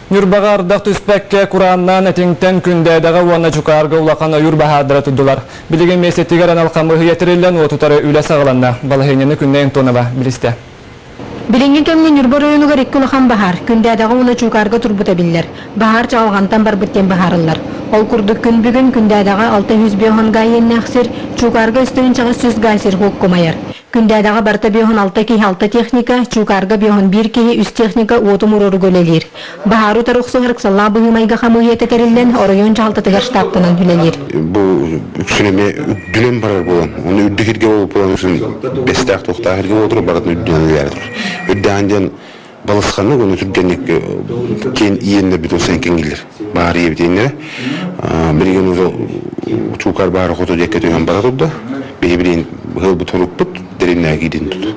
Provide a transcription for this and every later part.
Ньурбаҕа ардах түспэккэ, курааннаан этиҥтэн Күндээдэҕэ уонна Чукаарга улахан ойуур баһаардара турдулар. Билигин миэстэтигэр анал хамыыһыйа тэриллэн уот утары үлэ саҕаланна. Балаһыанньаны Күннэй Антонова билистэ. Билиҥҥи кэмҥэ Ньурба оройуонугар икки улахан баһаар, Күндээдэҕэ уонна Чуукаарга турбута биллэр. Баһаар чаҕылҕантан барбыт диэн баһаарыллар. Ол курдук күн бүгүн Күндээдэҕэ 605 гаа иэннээх сир, Чуукаарга 3 300 гаа сир кумайар. Күндээдэҕэ барыта 56 киһи алта техника, Чуукаарга 51 киһи үс техника уоту умуруорууга үлэлиир. Баһаары утары охсуһар ыксаллаах быһыы-майгы хамыыһыйата тэриллэн, оройуон дьаһалтатыгар штабтанан үлэлиир. Бу үксүн эмиэ үрдүнэн барар буолан, ону үрдүк сиргэ буолан үксүн бэстээх туохтаах сиргэ буолан барытын үрдүнэн үлэлээр турар. Үрдээн диэн балысханнык уонна түргэнник киэн иэннэрбит улсан кэҥииллэр. Баар ийэбит иэннэрэ. Билигин уже чуукар баара хоту диэккэ түһэн бара турда. Биһи билигин ыһылбыт хорукпут дэриннээх киирдин тут.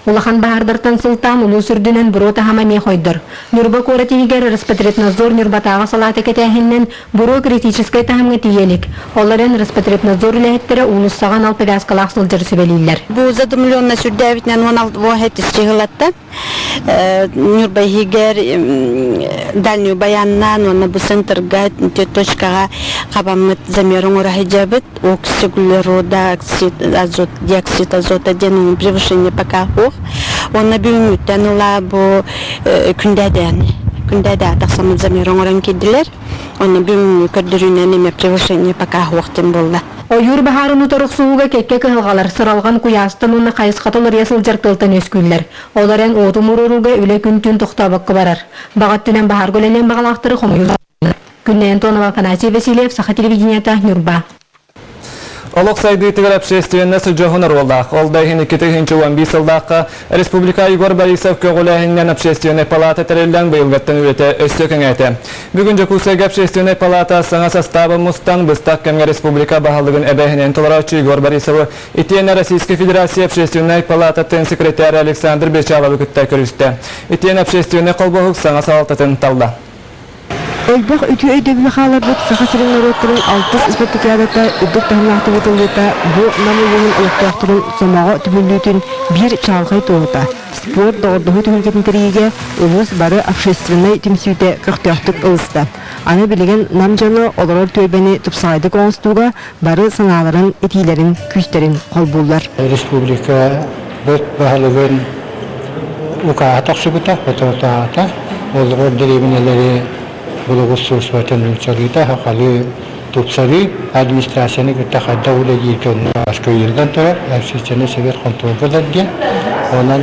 Улахан баһаардартан сылтаан улуус үрдүнэн буруо таһыма эмиэ хойдор. Ньурба куорат иһигэр Роспотребнадзор Ньурбатааҕы салаата кэтээһининэн буруо критическэй таһымҥа тиийэ илик. Ол эрэн Роспотребнадзор үлэһиттэрэ уулуссаҕа анал повязкалаах сылдьары сүбэлииллэр. Бу задымленность үрдээбитинэн 16 чыһылатта. Ньурба иһигэр дальнюю баяннаан уонна бу центрга точкаҕа хабаммыт замер оҥоро сылдьабыт. Оксиглерода, оксид, азот, диоксид азота диэн превышение пока суох. Уонна бүгүҥҥүттэн ыла бу күндээдээн күндээдэҕэ тахсаммыт замер оҥорон киирдилэр. Онно бүгүҥҥү көрдөрүүнэн эмиэ превышение пока суох диэн буолла. Ойуур баһаарын утары охсуһууга кэккэ кыһалҕалар сыралҕан куйаастан уонна хайысхата уларыйа сылдьар тыалтан үөскүүллэр. Ол эрэн уоту умуруорууга үлэ күн-түүн тохтообокко барар. Баҕа өттүнэн баһаарга үлэлиэн баҕалаахтары хомуйуу Күннэй Антонова, Афанасий Васильев, Саха телевидениета, Ньурба. Олох сайдыытыгар общественность дьоһун оруоллаах. Ол да иһин 2011 сыллаахха республика Егор Борисов көҕүлээһининэн общественнай палата тэриллэн быйылгаттан үлэтэ өссө кэҥээтэ. Бүгүн Дьокуускайга общественнай палата саҥа састааба мустан быстах кэмҥэ республика баһылыгын эбээһинэн толорооччу Егор Борисовы итиэннэ Российскай Федерация общественнай палататын секретарь Александр Бечаловы кытта көрүстэ. Итиэннэ общественнай холбоһук саҥа салалтатын талла. Элбэх үтүө өйдөбүлү хаалларбыт Саха сирин норуоттарын алтыс спартакиадата үрдүк таһымнаахтык ыытыллыыта бу Нам улууһун олохтоохторун сомоҕо түмүллүүтүн биир чаҕылхай туоһута. Спорт доҕордоһуу түһүлгэтин тэрийиигэ улуус бары общественнай түмсүүтэ көхтөөхтүк ылыста. Аны билигин Нам дьоно олорор түөлбэни тупсаҕайдык оҥостууга бары санааларын, этиилэрин, күүстэрин холбууллар. Республика бэрт баһылыгын укааһа тахсыбыта, соторутааҕыта. Олорор дэриэбинэлэри благоустройствотын нууччалыыта, сахалыы тупсарыы, администрацияны кытта хайдах үлэлииргэ онно ыйыллан турар, общественный совет хонтуруолга ылар диэн. Онон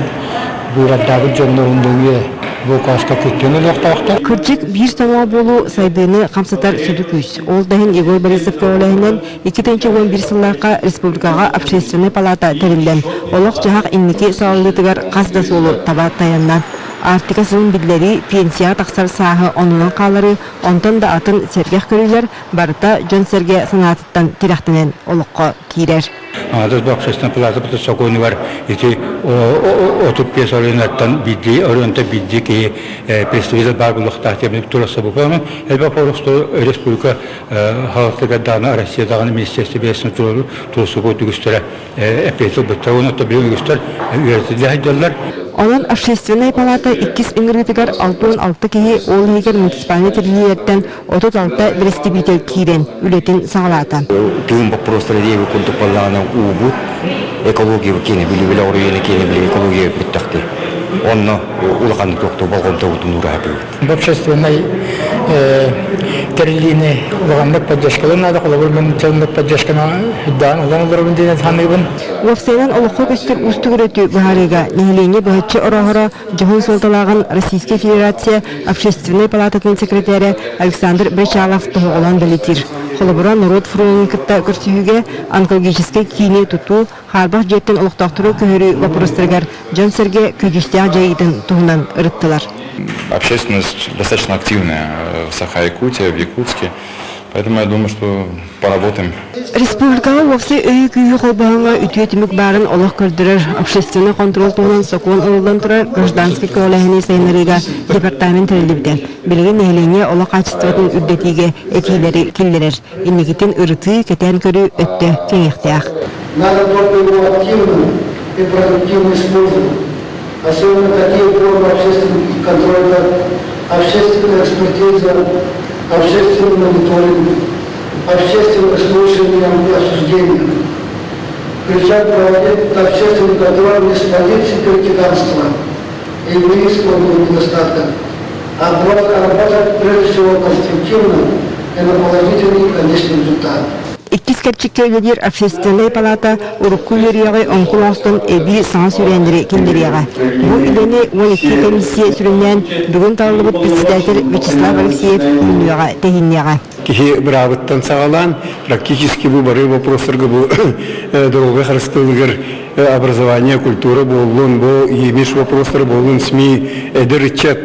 быыбардаабыт дьоннорун нөҥүө бу указка кыттыыны ылыахтаахтар. Кырдьык, биир сомоҕо буолуу сайдыыны хамсатар сүдү күүс. Ол да иһин Егор Борисов көҕүлээһинэн 2011 сыллаахха республикаҕа общественнай палата тэриллэн, олох-дьаһах инники салаллыытыгар хас да суолу таба тайанна. Арктика сылын биллэрии, пенсияҕа тахсар сааһы оннунан хаалларыы, онтон да атын сэргэх көрүүлэр барыта дьон-сэргэ санаатыттан тирэхтэнэн олоххо киирэр. Аҥардас бу общественнай палата сокуонугар ити 35 оройуоннартан биирдии оройуонтан биирдии киһи представитель баар буолуохтаах диэн туруорсабыппын. Элбэх республика халатыгар даҕаны Россия даҕаны министерство туруорсубут үгүстэрэ эппиэт ылбыттар уонна билигин үгүстэр үөрэтиллэ сылдьаллар. Онон Общественнай палата иккис ыҥырыытыгар 66 киһи, ол иһигэр муниципальнай тэриллиилэртэн 36 бэрэстэбиитэл киирэн үлэтин саҕалаата. Тыын боппуруостара диэби курдук буоллаҕына уубут экология киэнэ Бүлүү оройуона киэнэ били экология бүттэхти. Онно улаханнык туохтуу болҕомтобутун уураһатыбыт. Общественнай тэриллиини улаханнык поддержкалыыр наада. Холобур, мин дьоннук поддержканы даан улан олоробун диэн саныыбын. Уопсайынан олоххо көстөр уустук өрүтү быһаарыыга нэһилиэнньэ быһаччы орооһоро дьоһун суолталааҕын Российскай Федерация Общественнай палататын секретарэ Александр Бречалов тоһоҕолоон бэлиэтиир. Холобура, норуот фронун кытта көрсүһүүгэ онкологическай киини тутуу, хаарбах дьиэттэн олохтоохтору көһөрүү боппуруостарыгар дьон-сэргэ көдьүүстээх дьайыытын туһунан ырыттылар. Общественность достаточно активная в Саха-Якутии, в Якутске. Поэтому я думаю, что поработаем. Республикаҕа уопсай өйү-күүһү холбооһуҥҥа үтүө түмүк баарын олох көрдөрөр общественнай хонтуруол туһунан сокуон ылыллан турар гражданскай көҕүлээһини сайыннарыыга департамент тэриллибитэ. Билигин нэһилиэнньэ олох хаачыстыбатын үрдэтиигэ этиилэри киллэрэр. Инникитин ырытыы, кэтээн көрүү өттө кэҥиэхтээх. Надо только его активно и продуктивно использовать. Особенно такие формы общественного контроля, как Общественная экспертиза, общественный мониторинг, общественное слушание и обсуждение. Причем проводить общественный контроль не с позиции критиканства и выискивания недостатков, а работать прежде всего конструктивно и на положительный конечный результат. Иккис кэрчиккэ үлэлиир общественнай палата урукку үөрүйэҕи оҥкул оҥостон эбии саҥа сүүрээннэри киллэриэҕэ. Бу үлэни 12 комиссия сүрүннээн бүгүн талыллыбыт председатель Вячеслав Алексеев үүнүөҕэ, тэһиинниэҕэ. Киһи быраабыттан саҕалаан практически бу бары вопростарга бу доруобуйа харыстабылыгар образование, культура буоллун, бу имидж вопростары буоллун, СМИ, эдэр ыччат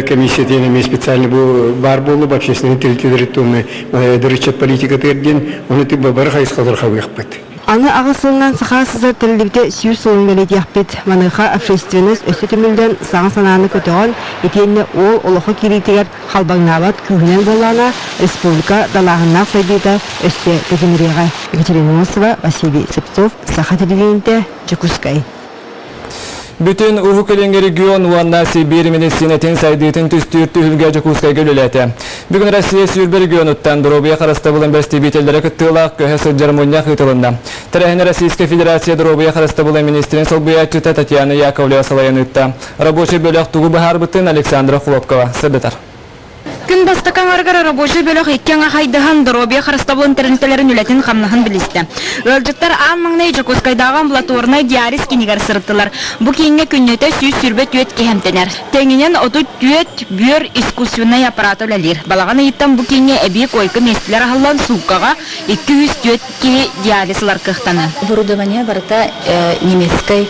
комиссиятын эмиэ специально бу баар буолла общественный тэрилтэлэри туонна эдэр ыччат политикатыгар диэн ону бары хайысхалар хабыахпыт. Аны аҕыс сылынан Саха СССР тэриллибитэ 100 сылын бэлиэтиэхпит. Маныаха общественность өссө түмүллэн саҥа санааны көтөҕөн, итиэннэ уол олоххо киириитигэр халбаҥнаабат күүһүнэн буоллаҕына, республика далааһыннаах сайдыыта өссө тэтимириэҕэ. Екатерина Носова, Василий Слепцов, Саха телевидениетэ, Дьокуускай. Бүтүн Уһук Илиҥҥи регион уонна Сибиир медицинэтин сайдыытын түстүүр түһүлгэ Дьокуускайга үлэлээтэ. Бүгүн Россия сүүрбэ регионуттан доруобуйа харыстабылын бэрэстэбиитэллэрэ кыттыылаах көһө сылдьар мунньах ыытылынна. Тэрээһини Российскай Федерация доруобуйа харыстабылын министрин солбуйааччыта Татьяна Яковлева салайан ыытта. Рабочай бөлөх тугу быһаарбытын Александра Хлопкова сырдатар. Күн бастакы аҥарыгар рабочай бөлөх икки аҥа хайдыһан доруобуйа харыстабылын тэрилтэлэрин үлэтин-хамнаһын билистэ. Ыалдьыттар аан маҥнай Дьокуускайдааҕы амбулаторнай диализ киинигэр сырыттылар. Бу кииҥҥэ күннэтэ 124 киһи эмтэнэр. Тэҥинэн 34 бүөр искусственнай аппарата үлэлиир. Балаҕан ыйыттан бу кииҥҥэ эбии койка миэстэлэр аһыллан сууккаҕа 204 киһи диализ ылар кыахтанар. Оборудование барыта немецкэй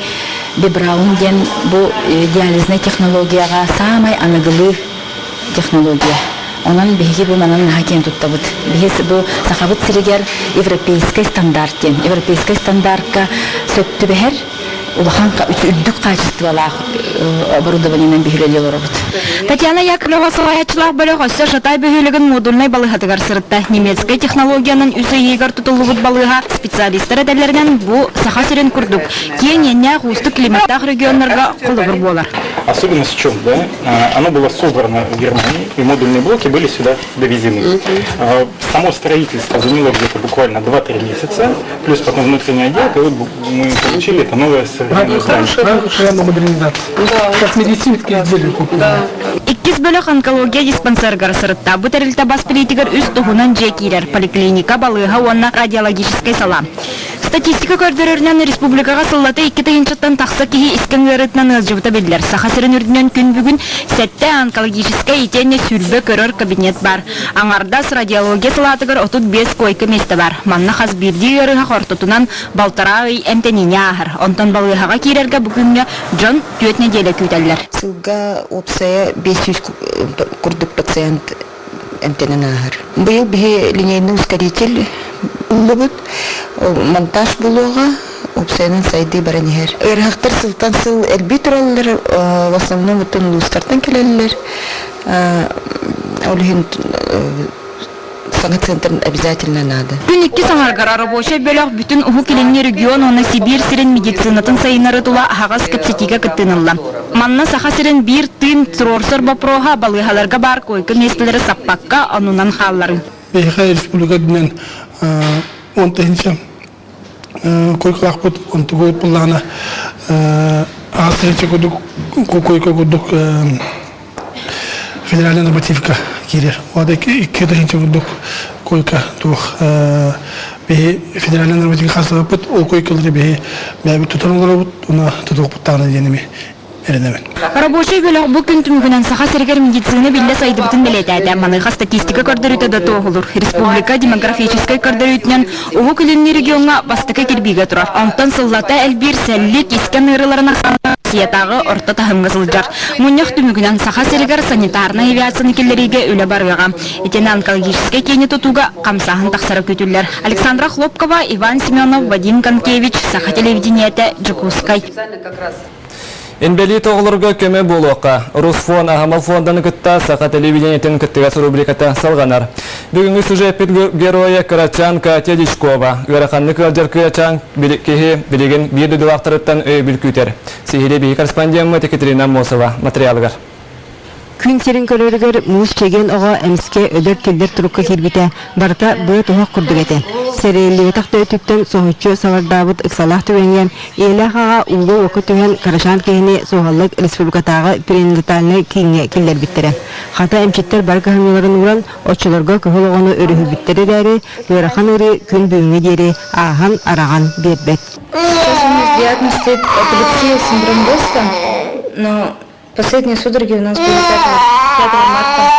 Бибраун диэн бу диализнай технологияҕа саамай аныгылыы технология. Онон биһиги бу манан наһаа киэн туттабыт. Биһи бу Сахабыт сиригэр европейскай стандарт диэн, европейскай стандартка сөп түбэһэр улахан үрдүк хаачыстыбалаах оборудованиенан биһи олоробут. Татьяна Яковлева салайааччылаах бөлөх өссө Жатай бөһүөлэгин модульнай балыыһатыгар сырытта. Немецкэй технологиянан үс ыйыгар тутуллубут балыыһа специалистар этэллэринэн бу Саха сирин курдук киэҥ иэннээх уустук климаттаах регионнарга холобур буолар. Особенность в чем, да? Оно было собрано в Германии, и модульные блоки были сюда довезены. Само строительство заняло где-то буквально 2-3 месяца, плюс потом внутренняя отделка, и вот мы получили это новое современное здание. Хорошая модернизация. Да. Как медицинские изделия купили. Да. Иккис бөлөх онкология диспансерыгар сырытта. Бу тэрилтэ бас билиитигэр үс туһунан дьиэ киирэр поликлиника, балыыһа уонна радиологическай салаа. Статистика көрдөрөрүнэн республикаҕа сыллата икки тыһыынчаттан тахса киһи искэҥ ыарыытынан ыалдьыбыта биллэр. Саха сирин үрдүнэн күн бүгүн сэттэ онкологическай итиэннэ сүүрбэ көрөр кабинет баар. Аҥардас радиология салаатыгар 35 койка миэстэ баар. Манна хас биирдии ыарыһах ортотунан балтараа ый эмтэниини ааһар. Онтон балыыһаҕа киирэргэ бу күҥҥэ дьон түөрт нэдиэлэ күүтэллэр. Сылга уопсайа 500 курдук пациент эмтэнэн ааһар. Быйыл биһи линейный ускоритель ыллыбыт, монтаж буолуоҕа, уопсайынан сайдыы баран иһэр. Ыарыһахтар сылтан сыл элбии тураллар, в основном оттон улуустартан кэлэллэр. Ол иһин саҥа центр обязательно надо. Күн иккис аҥарыгар рабочай бөлөх бүтүн Уһук Илиҥҥи регион уонна Сибиир сирин медицинатын сайыннарыы тула аһаҕас кэпсэтиигэ кыттыыны ылла. Манна Саха сирин биир тыын туруорсар боппуруоһа балыыһаларга баар койка миэстэлэри саппакка оннунан хаалларыы. Биһиэхэ республика үрдүнэн он тыһыынча койкалаахпыт онтугу буллаҕына аҕыс тыһыынча курдук койка курдук федеральная нормативка киирэр. Ол икки тыһыынча курдук койка туох биһи федеральная нормативка хасылаппыт ол койкалары биһи бэйэбит тутан олоробут уна тутуохпут даҕаны диэн эми эрэнэбин. Рабочай бөлөх бу күн түмүгүнэн Саха сиригэр медицина биллэ сайдыбытын бэлиэтээтэ. Маныаха статистика көрдөрүүтэ да туоһулуур. Республика демографическай көрдөрүүтүнэн Уһук Илиҥҥи региоҥҥа бастакы кирбиигэ турар. Онтон сыллата элбиир сэллик искэн ыарыыларын ахсаана Россиятааҕы орто таһымҥа сылдьар. Мунньах түмүгүнэн Саха сиригэр санитарнай авиацияны киллэриигэ үлэ барыаҕа. Итини онкологическай киини тутууга хамсааһын тахсара күүтүллэр. Александра Хлопкова, Иван Семенов, Вадим Конкевич, Саха телевидениетэ, Дьокуускай. Инбэлиит оҕолорго көмө буолуохха. Русфон аһымал фонданы кытта Саха телевидениетин кыттыгас рубриката салҕанар. Бүгүҥҥү сюжеппит геройа кырачаан Катя Дичкова. Ыараханнык ыалдьар кырачаан киһи билигин биир дойдулаахтарыттан өйөбүл күүтэр. Сиһилии биһи корреспондеммыт Екатерина Аммосова материалыгар. Күн сирин көрөрүгэр муус чэгиэн оҕо эмискэ өлөр-тиллэр турукка киирбитэ барыта быа туһах курдук этэ. Сэрэйиллибэтэх да өттүттэн соһуччу сабардаабыт ыксалаах түгэҥҥэ ийэлээх аҕа ууга-уокка түһэн кырачаан киһини суһаллык республикатааҕы перинатальнай кииҥҥэ киллэрбиттэрэ. Хата эмчиттэр бары кыһамньыларын ууран оччолорго кыһыл оҕону өрүһүйбүттэр эрээри, ыарахан ыарыы күн бүгүҥҥэ диэри ааһан-араҕан биэрбэт. Сейчас у нас диагноз стоит эпилепсия, синдром Веста, но Последние судороги у нас были 5, 5 марта.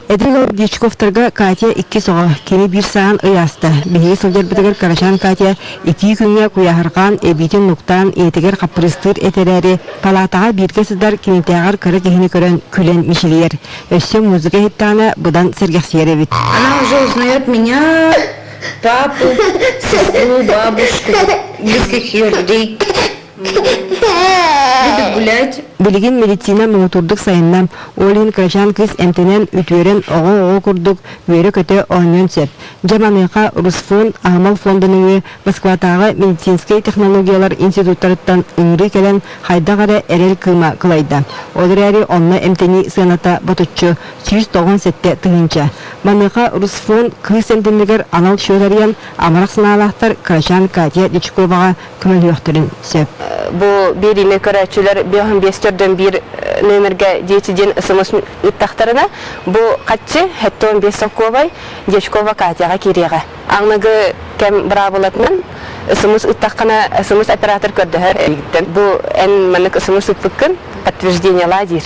Эдэр ыал Дьячковтарга Катя иккис оҕо, кини биир саҕан ый ааста. Биһиги сылдьарбытыгар кырачаан Катя итии күҥҥэ куйааһырҕаан, эбиитин нуктаан, ийэтигэр хаппырыыстыыр этэ эрээри, палаатаҕа бииргэ сытар кинитээҕэр кыра киһини көрөн күлэн мичилийэр. Өссө музыка иһиттэҕинэ быдан сэргэхсийэр эбит. Она уже узнает меня, папу, сестру, бабушку, близких ее людей. Любит гулять. Билигин медицина муҥутуурдук сайынна. Ол иһин кырачаан кыыс эмтэнэн, үтүөрэн, оҕо-оҕо курдук үөрэ-көтө оонньуон сөп. Дьэ маныаха Русфонд аһымал фонда нөҥүө Москватааҕы медицинскэй технологиялар институттарыттан ыҥырыы кэлэн хайдах эрэ эрэл кыыма кылайда. Ол эрээри онно эмтэнии сыаната ботуччу 197 тыһыынча. Маныаха Русфонд кыыс эмтэнэригэр анал счет арыйан, амарах санаалаахтар кырачаан Катя Дьячковаҕа көмөлөһүөхтэрин сөп. Бу биэриини көрөөччүлэр 55 төрдөн биир нүөмэргэ дети диэн смс ыыттахтарына, бу хаччы 75 солкуобай Дьячкова Катяҕа киириэҕэ. Аныгы кэм быраабылатынан смс ыыттаххына смс оператор көрдөһөр эйигиттэн бу эн маннык смс ыыппыккын подтверждениелаа диир.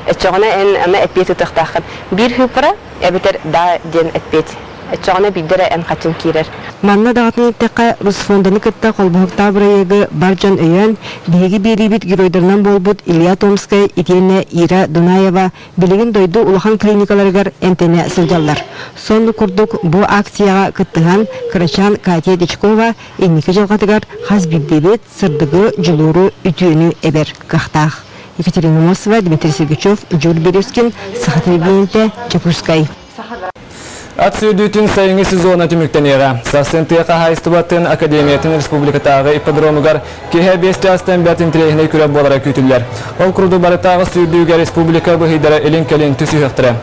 Оччоҕуна эн аны эппиэт ыытыахтааххын. Биир сыыппара эбэтэр да диэн эппиэт Оччоҕуна биирдэ эрэ эн хаччыҥ киирэр. Манна даҕатан эттэххэ, Русфонданы кытта холбоһуктаах бырайыагы бар дьон өйөөн, биһиги биэриибит геройдарынан буолбут Илья Томскай итиэннэ Ира Дунаева билигин дойду улахан клиникаларыгар эмтэнэ сылдьаллар. Соннук курдук бу акцияҕа кыттыһан, кырачаан Катя Дьячкова инники дьылҕатыгар хас биирдиибит сырдыгы, дьулууру, үтүөнү эбэр кыахтаах. Екатерина Мосова, Дмитрий Сергучев, Дьур Березкин, Саха телевидениетэ, Дьокуускай. Ат сүүрдүүтүн сайыҥҥы сезона түмүктэниэҕэ. Сарсын тыа хаһаайыстыбатын академиятын республикатааҕы ипподромугар киэһэ биэс чаастан бэрт интэриэһинэй күрэх буолара күүтүллэр. Ол курдук барытааҕы сүүрдүүгэ республика быһыйдара илин-кэлин түсүһүөхтэрэ.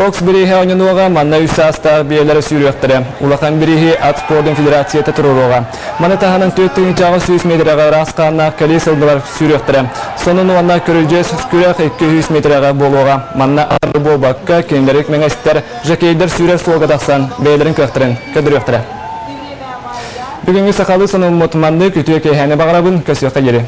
Окс бирииһэ оонньонуоҕа, манна үс саастаах биэлэр сүүрүөхтэрэ. Улахан бирииһи ат спордун федерацията туруоруоҕа. Маны таһынан 4800 миэтэрэҕэ ыраас хааннаах кэлии сылгылар сүүрүөхтэрэ. Сонун уонна көрүдьүөс күрэх 200 миэтэрэҕэ буолуоҕа. Манна ары буолбакка, кинилэри мэҥэстэр, жокейдар сүүрэр суолга тахсан бэйэлэрин кыахтарын көрдөрүөхтэрэ. Бүгүҥҥү сахалыы сонуммут маннык үтүө киэһээни баҕарабын, көрсүөххэ диэри.